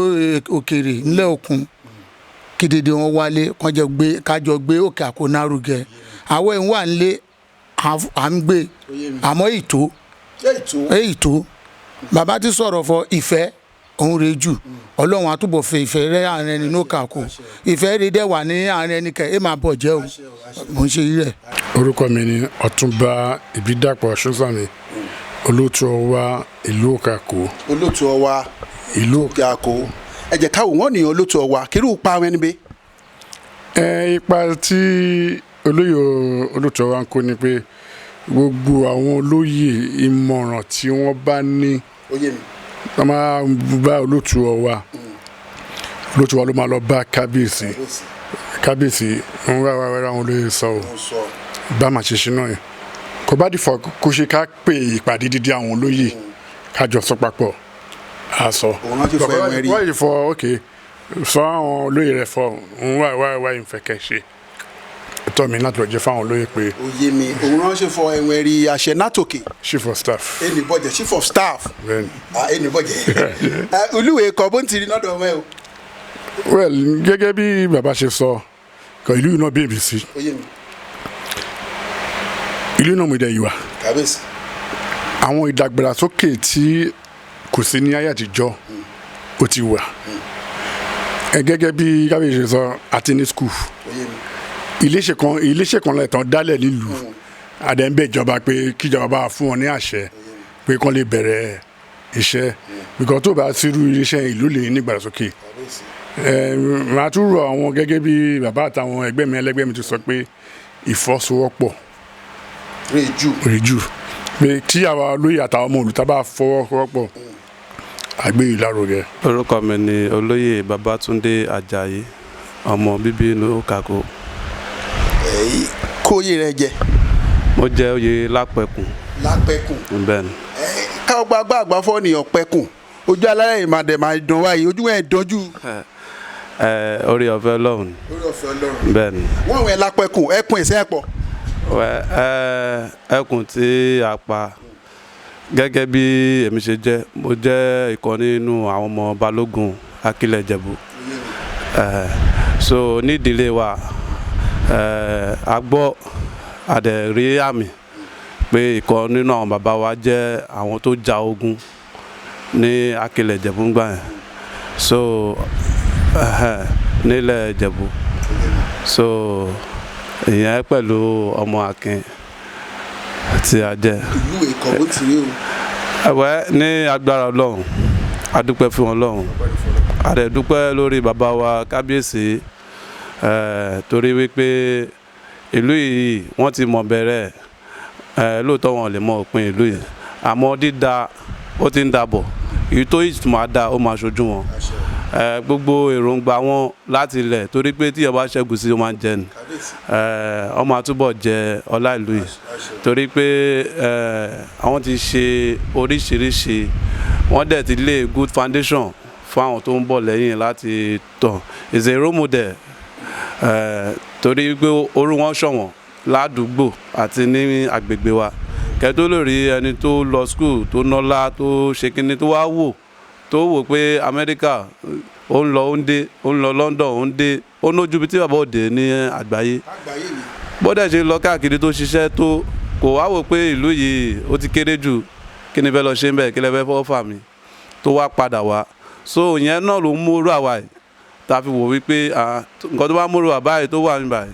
òkèrè ńlẹ̀ òkun kí dédé wọn wálé kọjọ gbé kájọ gbé Òkè Àkó nárugẹ àwọ̀ ẹ̀ ń wà nílé à ń gbé àmọ́ ìtó Ètò. èyí tó bàbá ti sọ̀rọ̀ fọ ìfẹ́ òun rè jù ọlọ́run àtúbọ̀ fẹ́ ìfẹ́ rẹ àárín ẹni ní Òkàkó ìfẹ́ rẹ dẹ̀ wà ní àárín ẹni kẹ ẹ máa bọ̀ jẹ́ o mò ń ṣe rẹ̀. Orúkọ mi ni Ọ̀túnba Ìbídàpọ̀ Ṣọ́sàmì, olóòtú ọwa ìlú Òkàkó. Olóòtú ọwa. Ìlú Òkè Àkó. Ẹ jẹ́ káwọ wọn ní olóòtú ọwa kírú pa wọn níbẹ̀. Ẹ ipa tí olóyè olóòtú ọwa ń kó ni pé gbogbo àwọn olóyè ìmọ̀ràn tí wọ́n bá ní Oyè mi. wọ́n máa bá olóòtú ọwa, olóòtú ọwa ló máa lọ bá kábíyèsí. Kábíyèsí ń wá wá wá àwọn olóyè sọ o bá màá ṣe ṣe náà yẹn kò bá dìfọ kó ṣe ká pè ìpàdé dídí àwọn olóyè kájọ sọ papọ̀ á sọ. Òun rántí fọ ẹ̀wọ̀n rí. Wọ́n yìí fọ ok sọ àwọn olóyè rẹ fọ ń wá wá wá ìfẹ́ kẹ́ ṣe ẹ̀tọ́ mi láti lọ jẹ́ fáwọn olóyè pé. Oyè mi, òun ránṣẹ́ fọ ẹ̀wọ̀n rí àṣẹ nátòkè. Chief of staff. Ẹnì bọ̀jẹ̀ chief of staff. Bẹ́ẹ̀ni. Ah, ẹnì bọ̀jẹ̀ olúwe kọ́ bóńtìrì nọ́dọ̀ ọmọ ẹ o. Well, gẹ́gẹ́ bí bàbá ṣe sọ kọ ìlú yìí náà bí èbì sí. Oyè mi. Ìlú náà mo dẹ̀ yìí wá. Kábíyèsí. Àwọn ìdàgbàsókè tí kò sí ní ayé àtijọ́ ó ti wà. Ẹ gẹ́gẹ́ bí kábíyèsí ṣe sọ àti ní school. Oyè mi. Iléeṣẹ́ kan lẹ́tàn dálẹ̀ nílùú àdẹ́ńbẹ̀ ìjọba pé kíjọba bá fún wọn ní àṣẹ pé kán lè bẹ̀rẹ̀ iṣẹ́ bìkọ́ tó bá sírú iléeṣẹ́ ìlú lè ní ìdàgbàsókè. Màá tún rọ àwọn gẹ́gẹ́ bí bàbá àtàwọn ẹgbẹ́ mi ẹlẹ́gbẹ́ mi ti sọ pé ìfọwọ́sowọ́pọ̀ rèjú rèjú pé tí àwa olóyè àtàwọn ọmọ olùtá bá fọwọ́sowọ́pọ̀ àgbé ìlárugẹ. Orúkọ mi ni olóyè Babátúndé Àjàyí, ọmọ bíbí inú Òkàkó. Kóyè rẹ jẹ. Mo jẹ oyè Lápẹkùn. Lápẹ̀kùn. Bẹ́ẹ̀ ni. Káwọn gba agbá àgbà fọ́ nìyàn pẹ̀kùn ojú alárẹ̀ yìí máa dẹ̀ máa dán wáyé ojú ẹ̀ dánjú. Ẹ orí ọ̀fẹ́ Ọlọ́run. Lórí ọ̀fẹ́ Ọlọ́run. Bẹ́ẹ̀ ni. Wọ́n wẹ̀ lápẹ̀kùn ẹkùn ìsẹ́ pọ̀. Ẹ ẹkùn tí a pa gẹ́gẹ́ bí èmi ṣe jẹ́, mo jẹ́ ìkan nínú àwọn ọmọ Balógun Akílẹ̀ Ìjẹ̀bú. So nídìílé wa a gbọ́ a dẹ̀ rí àmì pé ìkan nínú àwọn bàbá wa jẹ́ àwọn tó ja ogun ní Akílẹ̀ Ìjẹ̀bú ńgbà yẹn, so nílẹ̀ Ìjẹ̀bú. So ìyẹn pẹ̀lú ọmọ Akin tí a jẹ́. Ìlú Èkó bó ti rí o. Ẹ̀wẹ́ ní agbára Ọlọ́run, a dúpẹ́ fún Ọlọ́run, a dẹ̀ dúpẹ́ lórí bàbá wa kábíyèsí, torí wípé ìlú yìí wọ́n ti mọ̀ bẹ̀rẹ̀, lóòótọ́ wọn ò lè mọ òpin ìlú yìí, àmọ́ dídá ó ti ń dàbọ̀, èyí tó yìí máa da ó máa ṣojú wọn, gbogbo èròǹgbà wọn láti ilẹ̀, torí pé tí ọba ṣẹ́gun sí ó máa ń jẹ ni, ọmọ àtúbọ̀ jẹ ọlá ìlú yìí, torí pé àwọn ti ṣe oríṣiríṣi, wọ́n dẹ̀ ti lé good foundation fún àwọn tó ń bọ̀ lẹ́yìn láti tàn. Is a role model, torí pé orú wọn ṣọ̀wọ́n ládùúgbò àti ní agbègbè wa, kẹ́tó lórí ẹni tó lọ school tó nọ́lá tó ṣe kínní tó wá wò tó wò pé Amẹ́ríkà ó ń lọ ó ń dé, ó ń lọ London ó ń dé, ó nójú ibi tí bàbá òde ní àgbáyé, bọ́dẹ̀ ṣe lọ káàkiri tó ṣiṣẹ́ tó kò wá wò pé ìlú yìí ó ti kéré jù, kí ni fẹ́ lọ ṣe ń bẹ̀, kí lẹ fẹ́ fọwọ́ fà mí, tó wá padà wá. So ìyẹn náà ló ń múrú àwa yìí tá a fi wò wípé nǹkan tó bá múrú àbá yìí tó wà níbà yìí,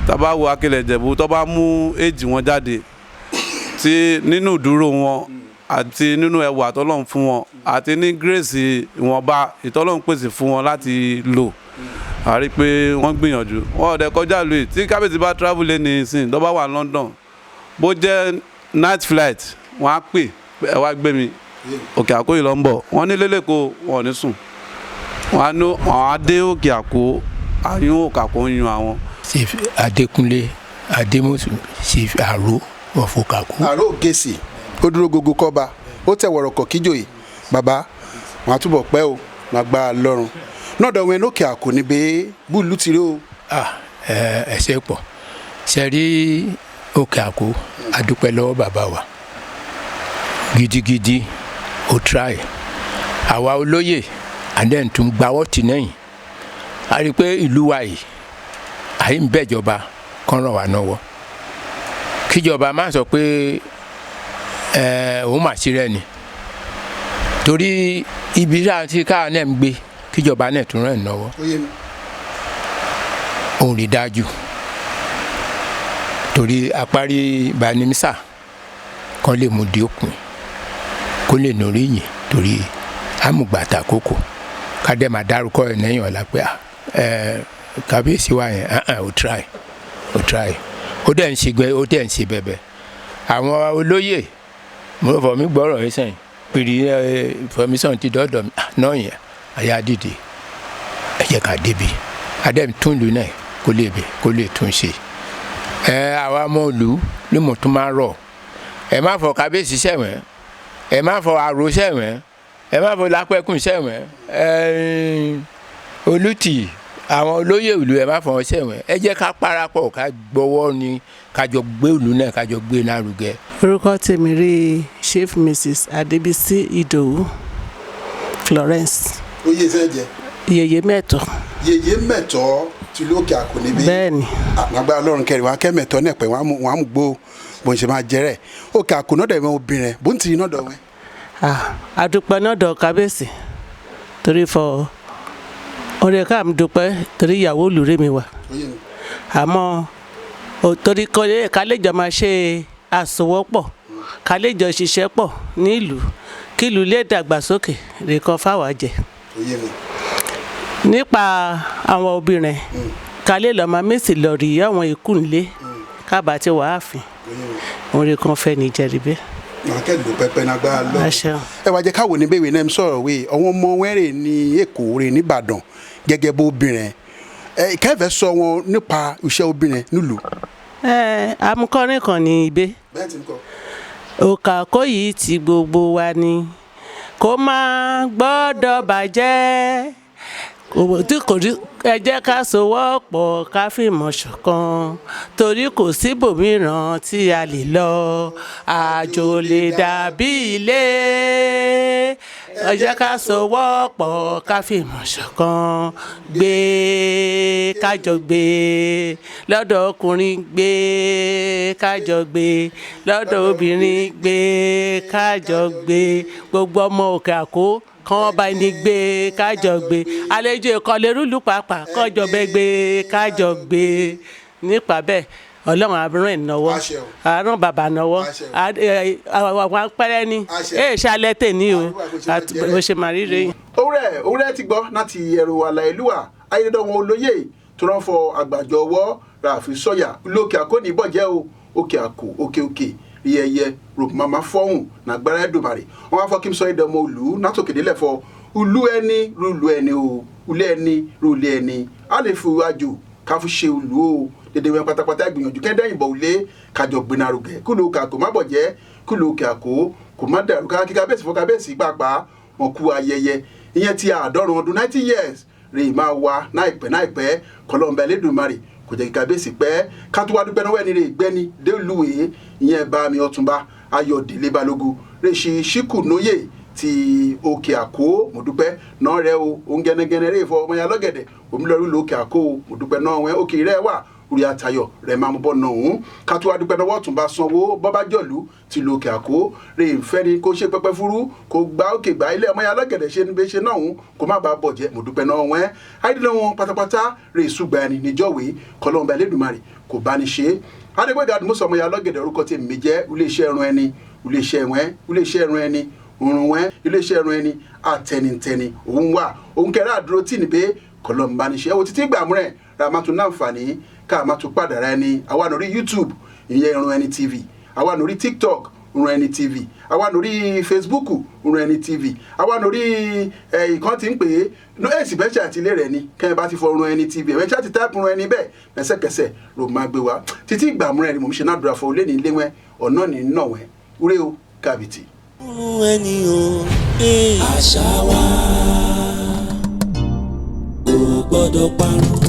tá a bá wo Akílẹ̀ Ìjẹ̀bú tó bá mú èjì wọn jáde tí nínú ìdúró wọn àti nínú ẹwà tọ́lọ́run fún wọn àti ní gírèsì ìwọ̀nba ìtọ́lọ́run pèsè fún wọn láti lò, a rí pé wọ́n gbìyànjú wọn ò dẹ̀ kọjá lóye. Tí kábíyèsí bá travel lé ní ìsìn tó bá wà London, bó jẹ́ night flight, wọ́n á pè ẹ wá gbé mi Òkè Àkó yìí lọ ń bọ̀, wọ́n ní lélẹ́kọ̀ọ́ wọn ò ní sùn, wọ́n á ní àwọn á dé Òkè Àkó, àyún Òkè Àkó ń yun àwọn. Chief Adékúnlé Adémọ́sù, Chief Àró ọ̀fọ̀kàkú. Àró Gèsì ó dúró gogo kọ́ba ó tẹ̀ wọ̀rọ̀kọ̀ kíjòyè bàbá wọn á túbọ̀ pẹ́ o, wọn á gbá a lọ́rùn náà dọ̀wọ́ ẹni Òkè Àkó níbi búlù tìrẹ o. Ẹsẹ̀ pọ̀ ṣe rí Òkè Àkó, adúpẹ́ lọ́wọ́ bàbá wa gidigidi, ó try àwa olóyè and tún gbawọ́ tì nẹ́yìn, a rí i pé ìlú wa yìí àyè ń bẹ̀jọba kán ràn wá lọ́wọ́, kíjọba má sọ pé òun mà sí rẹ ni, torí ibi tí káà náà ń gbé kíjọba náà tún ràn lọ́wọ́, òun rí dájú, torí apárí banimisa kan lè mú di òkun kó lè nórí yìn, torí amúgbàtà kókò kádẹ́ máa dárúkọ ẹ̀ lẹ́yìn ọ̀la pé kábíyèsí wa yẹn ó try ó try, ó dẹ̀ ń ṣe gbẹ, ó dẹ̀ ń ṣe bẹ̀bẹ̀. Àwọn olóyè mo fọ mi gbọ́rọ̀ yìí sẹ́yìn pèrè information ti dọ́dọ̀ náà yẹn àyà dìde, ẹ jẹ́ ká débi adẹ́m tún ìlú náà kó lè bẹ̀ kó lè tún ṣe. Àwa ọmọ ìlú ni mo tún máa rọ̀, ẹ má fọ kábíyèsí sẹ́wọ̀n, ẹ má fọ àrò sẹ́wọ̀n, ẹ má fọ lápẹ́kùn sẹ́wọ̀n, olùtì àwọn olóyè ìlú ẹ má fọ wọn sẹ́wọ̀n, ẹ jẹ́ ká parapọ̀ ká gbọ́wọ́ ni ká jọ gbé ìlú náà ká jọ gbé lárugẹ. Orúkọ tèmi rí Chief Mrs Adébísí Ìdòwú Florence. Oyè sẹ́ jẹ. Yèyé mẹ́tọ́. Yèyé mẹ́tọ́ tìlú Òkè Àkó níbí. Bẹ́ẹ̀ni. Àgbà Ọlọ́run kẹrin wọn akẹ́mẹ̀tọ́ náà pẹ̀ wọ́n á mú gbó bó ń ṣe máa jẹrẹ Òkè Àkó náà dẹ̀ wọ́n obìnrin bó ń tiri náà dọ̀ wọ́n. Àdúpẹ́ náà dọ̀ kábíyèsí torí fọ orí ká mi dúpẹ́ torí ìyàwó olùrẹ́ mi wà, àmọ́ torí ká lè jọ máa ṣe àsowọ́pọ̀, ká lè jọ ṣiṣẹ́ pọ̀ nílùú kí ìlú lè dàgbàsókè rèé fáwa jẹ. Nípa àwọn obìnrin ká lè lọ́ọ́ máa mèsì lọ rí àwọn ikú nílé kábàá tí wàá fín orí kan fẹ́ ní jẹrìbẹ́. Akẹ́lò pẹpẹ náà gbára lọ. Ẹ wá jẹ́ káwọn oníbèwé náà ń sọ̀rọ̀ wé àwọn ọmọ wẹ́rẹ̀ ní Èkó rẹ̀ nìbàdàn gẹ́gẹ́ bó obìnrin ẹ kẹfẹ́ sọ wọn nípa iṣẹ́ obìnrin nílùú. Ẹ amúkọrin kan ní ibẹ̀. Bẹ́ẹ̀ ti ń kọ. Òkè Àkó yìí ti gbogbo wa ni, kó má gbọ́dọ̀ bàjẹ́. Tí kò rí, ẹ jẹ́ ká sowọ́pọ̀, ká fìmọ̀ ṣọ̀kan, torí kò síbòmíràn tí a lè lọ, àjò lè dàbí ilé. Ẹ jẹ́ ká sowọ́pọ̀, ká fìmọ̀ ṣọ̀kan, gbé kájọ gbé lọ́dọ̀ ọkùnrin, gbé kájọ gbé lọ́dọ̀ obìnrin, gbé kájọ gbé gbogbo ọmọ Òkè Àkó kàn bá ní, gbé kájọ gbé àlejò ìkọlẹ́rúlù pàápàá, kọjọ bẹ gbé kájọ gbé. Nípa bẹ́ẹ̀, Ọlọ́run àrùn ẹ̀ náwó, àrùn bàbá náwó, àwọn apẹ́rẹ́ ni ẹ̀ ṣalẹ́ tè ní o, bó ṣe máa rí rèé. Òwúrẹ́ ti gbọ́ láti ẹ̀rù àlàyélúwà ayédèdọ́wọ̀n olóyè tó rán fọ àgbàjọ ọwọ́ ràfi sọ́yà lókè Àkó ní ìbọ̀jẹ́ o. Òkè Àkó, òkè òkè rí ẹyẹ rògbòmàmá fọ́hùn nàgbára Ẹ̀dùnmàrè. Wọn wá fọ kí n sọ ẹdẹ ọmọ òlù nátòkèdè lẹ́fọ ulú ẹni rúlu ẹni o, ulé ẹni rúlé ẹni. A lè fi àjò ká fi ṣe ulú o dédé wọn pátápátá. Ìgbìyànjú kẹ́ndẹ́yìn bọ̀ ulé kájọ gbinarugẹ kúlò Òkè Àkó má bọ̀ jẹ́, kúlò Òkè Àkó kò má dàrú. Ká kíkà bẹ́ẹ̀ sì fọ́ kábẹ́ẹ̀sì pàápàá wọn kú ayẹyẹ ìyẹn ti 90 ọdún, 90 years rè máa wá náìpẹ́ náìpẹ́. Kọlọ́ọ̀bẹ Elédùmarè kò jẹ́ kí kábíyèsí pẹ́. Ká tó wá dúpẹ́ náwó ẹni rè gbẹ́ni délùwé, ìyẹn bá mi Ọ̀túnba Ayọ̀délé Balógun rèṣì ṣíkù nóyè ti Òkè Àkó. Mo dúpẹ́ náà rẹ o. Òun gẹ́nẹ́gẹ́nẹ́ rè fọ ọmọ ya lọ́gẹ̀dẹ̀ òmìnira lókè Àkó o. Mo dúpẹ́ náà wẹ́ òkè rẹ wà orí àtayọ̀ rẹ̀ máa mú bọ́ nà òun. Ká tó wá dúpẹ́ lọ́wọ́ Ọ̀túnba Sanwó Bọ́bájọ́lù ti lo Òkè Àkó rè ń fẹ́ ni kó ṣe pẹ́pẹ́ fúrú kó gba òkè gbá ilé ọmọ ya lọ́gẹ̀dẹ̀ ṣe ní bẹ́ẹ̀ ṣe náà òun kó má bàa bọ̀ jẹ́. Mo dúpẹ́ náà wẹ́n àìdílé wọn pátápátá rè ṣùgbà ẹni níjọ́wé kọlọ́ọ̀bẹ Elédùmarè kò bá ní ṣe é. Adégbèga Àdùmọ̀sọ ọmọ ya lọ́gẹ̀dẹ̀ orúkọ tí mi jẹ́. Iléeṣẹ́ ẹran ẹni, iléeṣẹ́ ẹ̀wẹ́n, iléeṣẹ́ ẹran ẹni òrùn wẹ́n, iléeṣẹ́ ẹran ẹni àtẹnitẹni òun wà òun kẹrẹ́ àdúró tì níbẹ̀ kọlọ́ọ̀bá ní ṣe é. Wo títí gbàmúrẹ̀ ra máa tún náǹfààní ká máa tún padà ra ẹni. Àwa lórí YouTube, ìyẹn Irun Ẹni TV. Àwa lórí TikTok, Irun Ẹni TV. Àwa lórí Facebook, Irun Ẹni TV. Àwa lórí ẹ ìkan tí ń pè é no èsì bẹ́ẹ̀ ṣe àti ilé rẹ̀ ni kẹ́hìn bá ti fọ Irun Ẹni TV ẹ̀ ṣe àti type Irun Ẹni bẹ́ẹ̀ lẹ́sẹ̀kẹsẹ̀ ló máa gbé wa. Títí ìgbà múrẹ̀ ni mò ń ṣe náà dúrà fọ olé ní ilé wẹ́n ọ̀nà ní nọ̀wẹ́ wúrẹ́ o kàbìtì. Irun ẹni o, àṣà wa kò gbọ́dọ̀ parun.